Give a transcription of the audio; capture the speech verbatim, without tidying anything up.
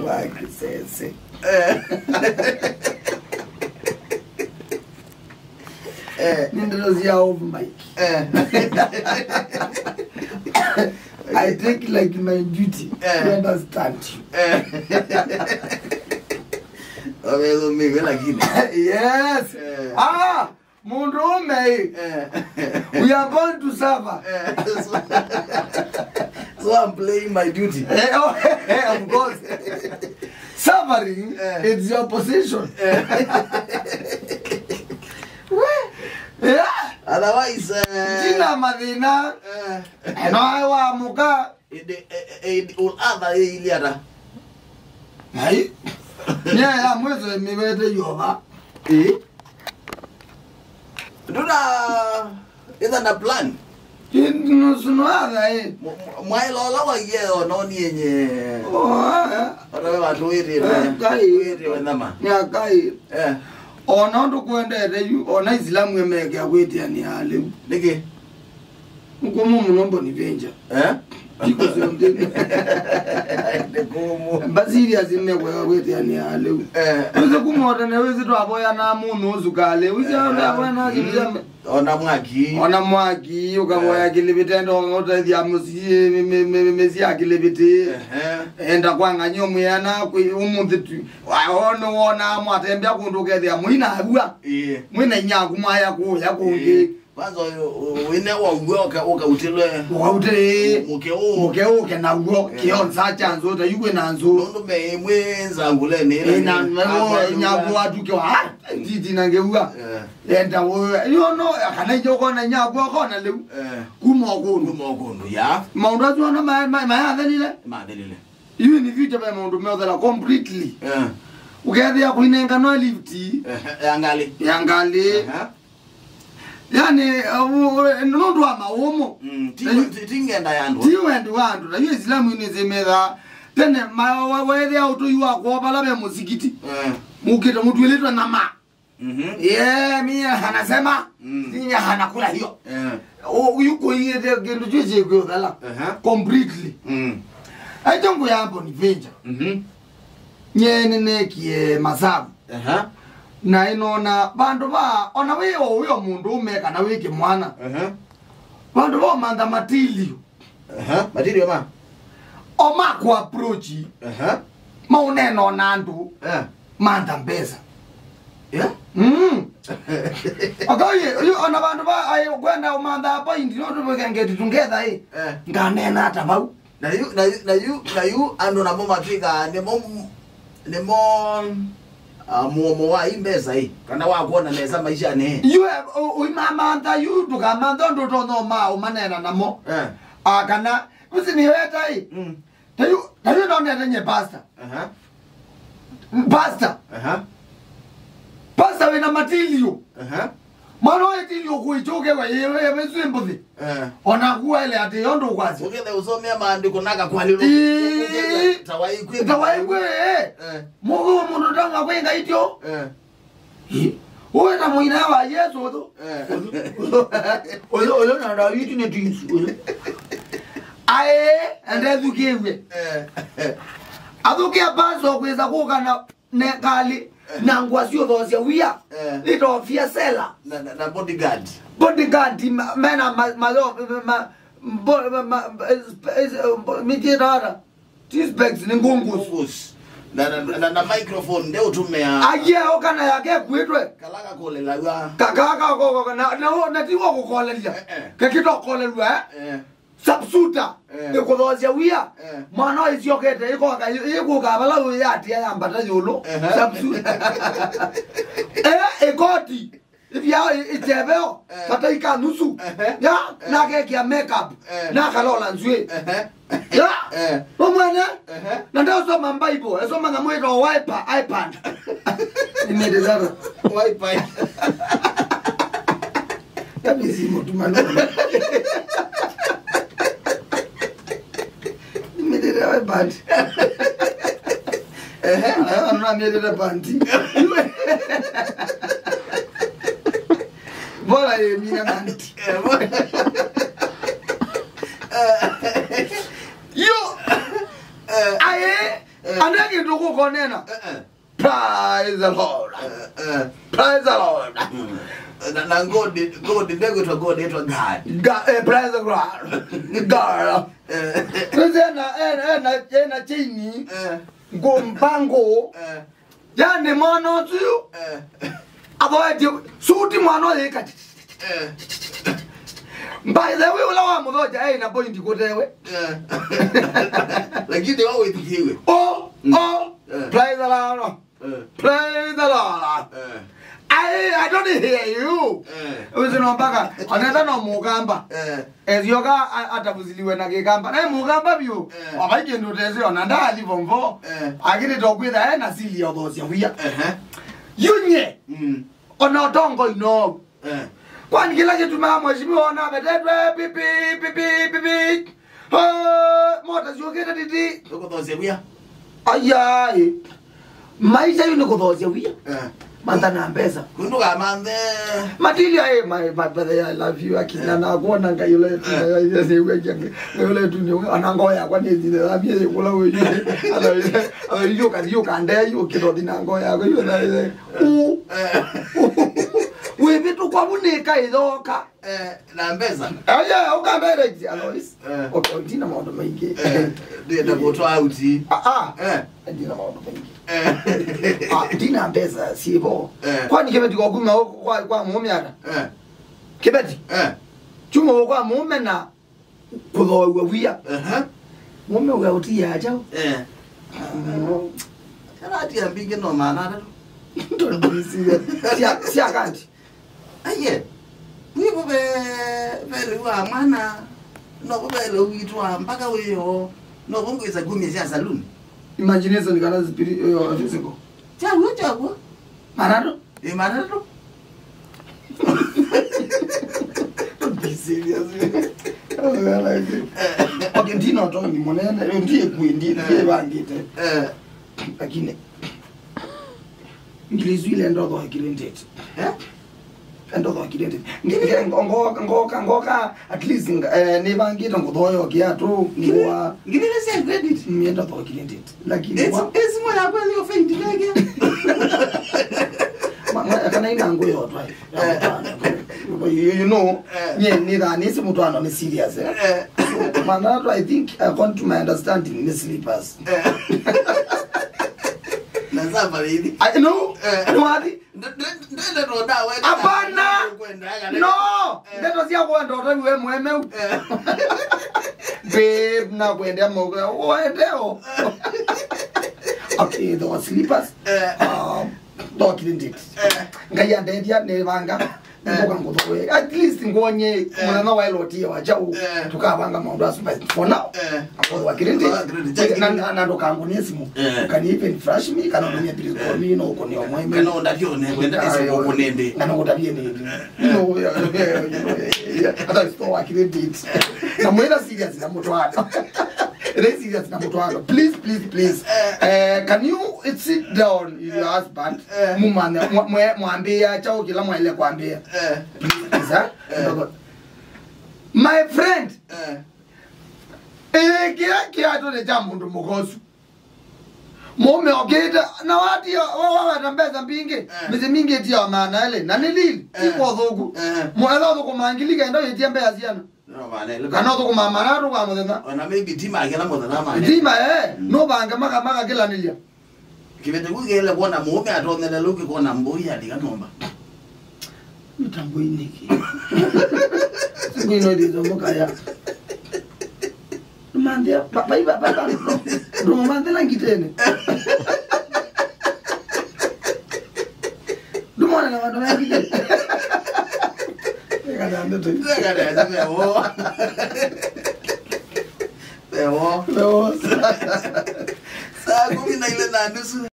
Wa kĩsese. Eh. Eh. Nĩ ndeto sya off mic. Eh. I take like my duty, eh, to understand you. Eh. Waweza mimi lakini. Yes. Eh. Ah! Mũndũũme ĩ. Eh. We are born to suffer. Eh, so, so I'm playing my duty. Eh, oh, eh, of course. Suffering, eh, is your position. Eh. We, yeah. Otherwise, eh, ndina mathĩna. Eh. No, I wa mũka. Ĩndĩ, e, e, e, ĩndĩ, ũ-, atha ĩilyĩ ata? Ai. Nyie ya mwĩso ĩmĩwete Yeova. Ĩ? Ndũna ĩtha na plan? Ĩ, nusu no atha ĩ. Mwa-, mwa-, mwaĩla ũla waiye ona ũnienye. Oh, ah. Ona we watũĩtĩe. Eh, Ngai. Wĩtĩe nyama. Nĩ Ngai. Eh. Ona ũndũ kwendete yu, ona Isilamu ĩmekĩa kwĩtĩanĩa lĩu. Nĩkĩ? Nkumu mũno Bonaventure. Eh? Iko cionthini. Nĩ kũmũ. Mbasiri asimekwa kwĩtĩanĩa lĩu. Eh. Wĩsĩ kuma o tene wĩsĩ twavoyanaa mũno ũsukalĩ. Wĩsĩ, eh, ndavoyanaa kĩndũ kya me-, ona mwaki. Ona mwaki, ũkavoya, eh, kĩlĩvĩte, enda ũtethya mũsyĩ, mĩ-, mĩ-, mĩ-, mĩ-, mĩsyĩ ya kĩlĩvĩte. Ehe. Enda kwa ng'any'o mwĩana, kwĩ ũmũnthĩ tu. Wa-, o nĩwonaa mwatembea kũndũ ũkethĩa mũina avua. Ĩĩ. Mwĩna inya aku mwaya kũya kũngĩ. Ĩĩ. Kwanza ũyũ, ũ-, wĩne wa ũw'o ũka-, ũkautĩlwe. Ũkautĩlwe. Mũke ũ-, mũke ũke naw'o, eh, kĩonza kya nzũ, ta yu kwĩna nzũ. Nũndũ me mwĩ nzangũlenĩ, ĩĩ, na na nyavu watuke wa, ah, titi na ngĩua. Eh. Enda ũyũ, you know, kana inje ũkona nyavu ũkona lĩu. Eh. Kuma o kũndũ. Kuma o kũndũ, ya. Maũndũ asu ona ma-, ma-, mayathelile. Mathelile. Yu in future ve maũndũ meũthela completely. Eh. Ũkethĩa kũinenganwa lift. Eh, ya ngalĩ. Ya ngalĩ. Aha. Yani, uh, u-, u-, nũndũ wa maũmũ. Mm, ti, eh, ti, ti ngenda ya andũ. Ti wendi wa andũ. Na yu Islamu nĩ zimetha. Tene, ma-, wa-, wethĩa ũtũi wa kwao vala ve mũsikiti. Eh. Mũkĩte mũtuĩlĩtwe nyama. Mhm. Yeah, mimi anasema, mm, mimi anakula hiyo. Eh. U-, yu kũiĩte kĩndũ kyu kyĩkwĩũthela. Aha. Completely. Mm. Aityo ngũya Bonaventure. Mhm. Nyie nĩneekie masavu. Aha. Na ĩnona vandũ va, ona wĩ o wĩ o mũndũũme kana wĩ kĩmwana. Aha. Vandũ va ũmantha material. Aha. Material ma? O ma kũ approach. Aha. Maũneena ona andũ. Eh. Mantha mbesa. Yeah? Mm. Okay, yu, ona vandũ va, ai, kwenda ũmantha point, no tũvike ngeti tũngetha, ĩ. Eh. Nganeena ata vau? Na yu, na yu, na yu, na yu andũ namo matwĩkaa nĩmo, nĩmo, ah, mũomo wa i mbesa ĩ, kana wa kwona nesa maishanĩ. Yu, eh, ũ-, ũimamantha yu, ndũkamantha ũndũ ũtonya ũma-, ũmaneena namo. Eh. Ah, kana, ũsi nĩweta ĩ. Mm. Ta yu, ta yu nonete nye pastor. Aha. Pastor. Aha. Pastor wĩna material. Aha. Mwana wa material kũichũke wa yewe, yewe swe mbuthi. Eh. Ona kuwa ile ati yondo kwasi. Ũkethe ũsomea maandĩko na kakwalĩlo. Ĩĩ. Ũkethe ta waikwĩ. Ta waikwĩ, eh. Eh. Mũndũ, mũndũ ndanga kwĩnga ityo. Eh. Ĩ, ũyũ na mũina wa Yesu ũyũ. Eh. Ũyũ, ũyũ, ũyũ na Daudi nĩ twins, ũyũ. Aĩ, ende thukĩw'e. Eh. Athũkĩa pastor kwĩsa kũka na, na ngalĩ, na ngũa syũthoosya wia. Eh. Nĩtofia sela. Na, na, na bodyguard. Bodyguard, ma-, mena ma-, ma-, ma-, bo-, ma-, ma-, es-, es-, bo-, mĩtiĩtata. Ti specs, nĩ ngũngũs. Ngũngũs. Na, na, na, na microphone nde ũtũmĩa. Aye, o kana yake ĩkuĩtwe. Kala kakolelaw'a. Ka, ka, ka, ko, ko, na, na, na ti wa kũkolelya. Eh, eh. Kakĩtokolelw'a, eh? Eh. Sharpshooter. Eh. Ĩkũthoosya wia. Eh. Mwana ũyũ ĩsyokete, ĩkoka, ĩ-, ĩkũka vala ũyatĩa yambata yũlũ. Ehe. Sharpshooter. Eh, ĩkoti. Ĩvya ĩ-, ĩkyeveo, eh, kata ika nusu. Ehe. Ya, eh, nakekĩa makeup, eh, nakalola nzwĩ. Ehe. Ya, eh, we mwene, ehe, na ndausoma Bible, esoma nyamũ ĩtawa wiper, iPad. Nĩmĩendesana. Wiper. Kabisi mũtumanu. Nĩmĩendete iPad. Ehe. Aya, aya, nĩmĩendete panty. Bora ye mina nanti. Eh, bora. Yo. Eh. Aye. Eh. Anake Tũkũkonena. Eh, eh. Praise the Lord. Eh, eh. Praise the Lord. Mm. Na, na God, God, ndegwĩtwa God, ĩtwa God. Ga-, eh, praise the Lord. God. Eh. Sasa ena, ena, ena, ena chain. Eh. Ngũmbango. Eh. Yani mwana ũsu yu, eh, athoetye suti mwana ũyĩka. Eh. By the way, ũla wa mũthoja ena point kũtewe. Eh. Lakini wao wĩthikiwe. Oh, mm, oh. Eh. Praise the Lord. Eh. Praise the Lord. Eh. I, I don't hear you. Eh. Ũcio no mpaka, onetha no mũkamba. Eh. Ezioka a-, atavusiliwe na Kĩkamba. Naye mũkamba vyũ, eh, wavai kĩndũ ũtesĩ ona ndaathi form four. Eh. Akĩlĩte ũkwĩtha e na sili ya ũthoosya wia. Ehe. Yu nye, mm, ona ũtongoi no. Eh. Kwani kĩla kĩtumaa mheshimiwa ona avetetwe pipi, pipi, pipi? Ah, mota syũkĩte titi. Ũkũthoosya wia. Ayai. Maisha yu nĩ kũthoosya wia. Eh. Mantha na mbesa. Kundu kamanthe. Matilio, eh, my, my brother, I love you. Akina, eh, na kuona Ngai ũla, eh, Ngai ũla tu ni, ana ngoo yakwa nĩ thine, thamia yĩ kũla ũyũ. Ala, ala, yu kathi, yu kandea, yu kĩtothi na ngoo yakwa, yu na, eh, u. Eh. Wĩvĩtũkwa vu nĩ kaithoka. Eh, na mbesa. Aya, ũkambere, Alois. Eh. Okay, ndina maũndũ maingĩ. Eh, ndĩenda kũtwa auti. Ah, ah. Eh. Ndina maũndũ maingĩ. Eh. Ah, ndina mbesa syĩvo. Eh. Kwani kĩveti kwa kuma kwa, kwa mũũme ata? Eh. Kĩveti? Eh. Chuma kwa mũũme na kũthooew'a wia. Aha. Mũũme ũya ũtiaa kyaũ? Eh. Mm. Kana ati ambinge no maana atatũ. Don't be serious. Sia, sia kanti. Aiye, nĩvo ve, ve lĩu wa mwana, novo ve lĩu witũ wa mpaka wĩoo, novo ngwĩsa kumya sya saluni. Imagination kana spirit, eh, physical. Chaw'o, chaw'o. Matatũ? Ĩ, matatũ. Don't be serious, man. Okay, ndina ũtonyi mũnene, ndiĩ kwĩ, ndiĩ, ndiĩ vangĩte. Eh. Lakini, ngili isu ile ndotho akirendete. Eh? Endo thokire ndĩti. Nge-, nge-, ngo-, ngoka, ngoka, ngoka, at least, eh, nĩvangĩte ngũthoyo kiatu, ngũa. Ngili nĩ sya credit. Mie ndo thokire ndĩti. Lakini wa- ĩsimu yakwa nĩ ũfendi nege. Ma-, ma-, kana ina ngũyotwa. Eh. You, you know, eh, nye nĩthaa nĩsi mũtwano nĩ serious, eh? Eh. So, manatwa, I think, according to my understanding, nĩ slippers. Eh. Na safari hivi. I know. Eh. Nĩ wathi? Ndende no ndawa. Hapana. No. Eh. Ndeto cia kwenda ũtari we mwemeu. Eh. Babe, na kwendea mauga. Wendeo. Okay, those slippers. Eh. Um, thokire ndĩti. Eh. Ngai andethia nĩ vanga. Eh. Ngoka ngũthoe. At least ngonye, eh, mũthenya wa ĩlotie wa chau. Eh. Tũkavanga maũndũ asu, but for now. Eh. Akothwa kirindi. Ah, kirindi. Na, na, na ndũkangũnie simu. Eh. You can even flash me, kana ũndũmie video call me, no ũkũne ũmwe. Kana ũndavye ũne, wenda nĩsĩ ũkũnende. Na no ũtavye nini. You know, yeah, yeah, yeah, yeah, yeah. Hata store wa kirindi. Na mwĩra serious na mũtwano. Ĩla serious na mũtwano. Please, please, please. Eh, can you sit down with your husband? Eh. Mumane, mwa-, mwe-, mwambia chao kila mwaile kwambia. Eh. Please, please, eh? Eh. My friend. Eh. Eh, kĩla kĩatũ nĩ kya mũndũ mũkosu. Mũme okĩte, na watia, wa-, waweta mbesa mbingĩ, eh, mĩsyĩ mingĩ ĩtia maana elĩ, na nĩ lili, eh, ti kwa ũthũku. Eh. Mũetha ũthũkũma ngili kenda wĩtie mbesa syana. No, maana elĩ. Kana ũthũkũma maana tũ kwa mũthenya. Ona maybe tima kĩla mũthenya maana. Tima, eh, mm, nũvange maka, maka kĩlanĩlya. Kĩvete kũ kĩele kwona mũũme atonyele lũkĩ kwona mbũi yalika nyũmba. Mĩtambo inĩkĩ. Ngwino ndĩthomo kaya. Ndũmanthĩa, ba-, bai, ba-, ba-, ba-, ndũmanthĩla ngitene. Ndũmona na vandũ vangitene. Eka na ndeto. Eka na ndeto. Ewo. Ewo. Saa kumi na ile na nusu.